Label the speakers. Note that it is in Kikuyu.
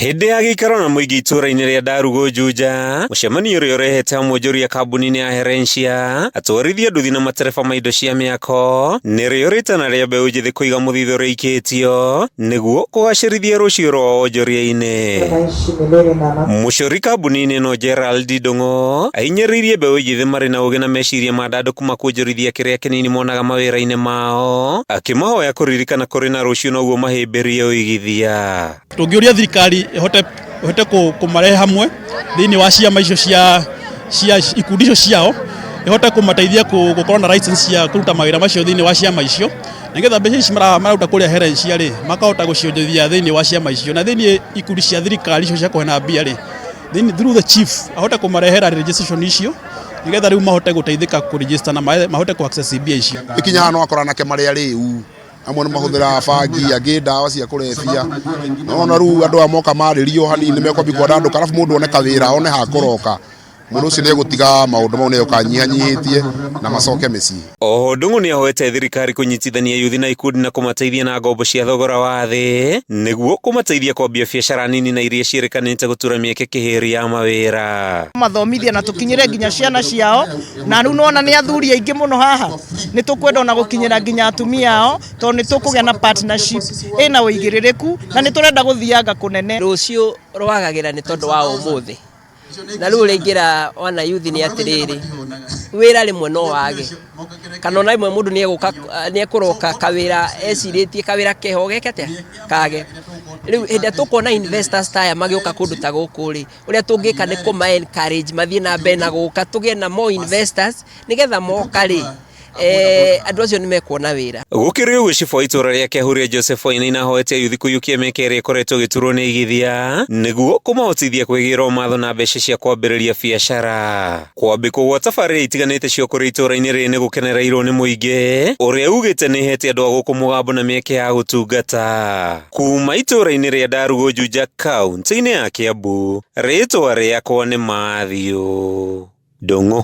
Speaker 1: Hĩndĩ ya gĩikaro na mũingĩ itũũra-inĩ rĩa Ndarugu Juja, mũcemanio ũrĩa ũrehete hamwe onjoria kambuni-inĩ ya Herencia, atwarithia nduthi na matereba ma indo cia mĩako, nĩrĩo rĩtana rĩa mbeũ njĩthĩ kũiga mũthithũ ũrĩa ũikĩtio nĩguo kũgacĩrithia rũciũ rwa wonjoria-inĩ. Mũcori kambuni-inĩ ĩno Gerald Ndung'u ahinyĩrĩirie mbeũ njĩthĩ marĩ na ũgĩ na meciria mandandũku makuonjorithia kĩrĩa kĩnini monaga mawĩra-inĩ mao, akĩmahoya kũririkana kũrĩ na rũciũ noguo mahĩmbĩrie ũigithia.
Speaker 2: Tũngĩũria thirikari ĩhote ĩhote kũmarehe hamwe thĩinĩ wa ciama icio cia cia ikundi icio ciao, ĩhote kũmateithia gũkorwo na license cia kũruta mawĩra macio thĩinĩ wa ciama icio, nĩgetha mbeca ici mararuta kũrĩa Herencia rĩ, makahota gũcionjorithia thĩinĩ wa ciama icio. Na thĩinĩ ikundi cia thirikari icio cia kũheana mbia rĩ, through the chief ahote kũmarehera registration icio, nĩgetha rĩu mahote gũteithĩka kũ register na mahote kũ access mbia icio.
Speaker 3: Ikinya no akora anake marĩ arĩu, amwe nĩ mahũthĩraga bangi, angĩ ndawa cia kũrebia. Nona rĩu andũ aya moka marĩrio hanini nĩ mekwambia kwandandũka, arabu mũndũ one kawĩra, one ha kũroka, mũndũ ũcio nĩ egũtiga maũndũ mau, nĩ egũka anyihanyihĩtie na macoke mĩciĩ.
Speaker 1: Oho Ndung'u nĩahoete thirikari kũnyitithania yuthi na ikundi na kũmateithia na ngombo cia thogora wa thĩ nĩguo kũmateithia kwambia biacara nini na iria ciĩrĩkanĩte gũtura mĩeke kĩhĩri ya mawĩra.
Speaker 4: Mathomithia na tũkinyĩre nginya ciana ciao, na rĩu nĩwona nĩ athuri aingĩ mũno haha, nĩ tũkwenda ona gũkinyĩra nginya atumia ao, tondũ nĩ tũkũgĩa na partnership ĩna ũigĩrĩrĩku na nĩ tũrenda gũthianga kũnene.
Speaker 5: Rũciũ rwagagĩra nĩ tondũ wa ũmũthĩ, na rĩu ũrĩa ingĩra wana youth nĩ atĩrĩrĩ, wĩra rĩmwe no wage, kana ona rĩmwe mũndũ nĩ ekũroka kawĩra ecirĩtie kawĩra keho geke atĩa, kage. Rĩu hĩndĩ ĩrĩa tũkuona investors ta aya magĩũka kũndũ ta gũkũ rĩ, ũrĩa tũngĩka nĩ kũma encourage mathiĩ na mbere na gũka, tũgĩe na more investors, nĩgetha moka rĩ, andũ acio nĩ mekuona wĩra.
Speaker 1: Gũkĩrĩ ũguo, cibũ wa itũũra rĩa Kĩahuria Joseph Wainaina ahoete ayuthi kũiyũkia mĩeke ĩrĩa ĩkoretwo ĩgĩturwo nĩ igithia nĩguo kũmahotithia kwĩgĩra ũmatho na mbeca cia kwambĩrĩria biacara. Kwambĩkwo gwa tabarĩra itiganĩte cia ũkũria itũũra-inĩ rĩrĩ nĩ gũkenereirwo nĩ mũingĩ ũrĩa ugĩte nĩ ĩhete andũ a gũkũ mũgambo na mĩeke ya gũtungata. Kuma itũũra-inĩ rĩa Ndarugu Juja kaunti-inĩ ya Kiambu, rĩtwa rĩakwa nĩ Matthew Ndung'u.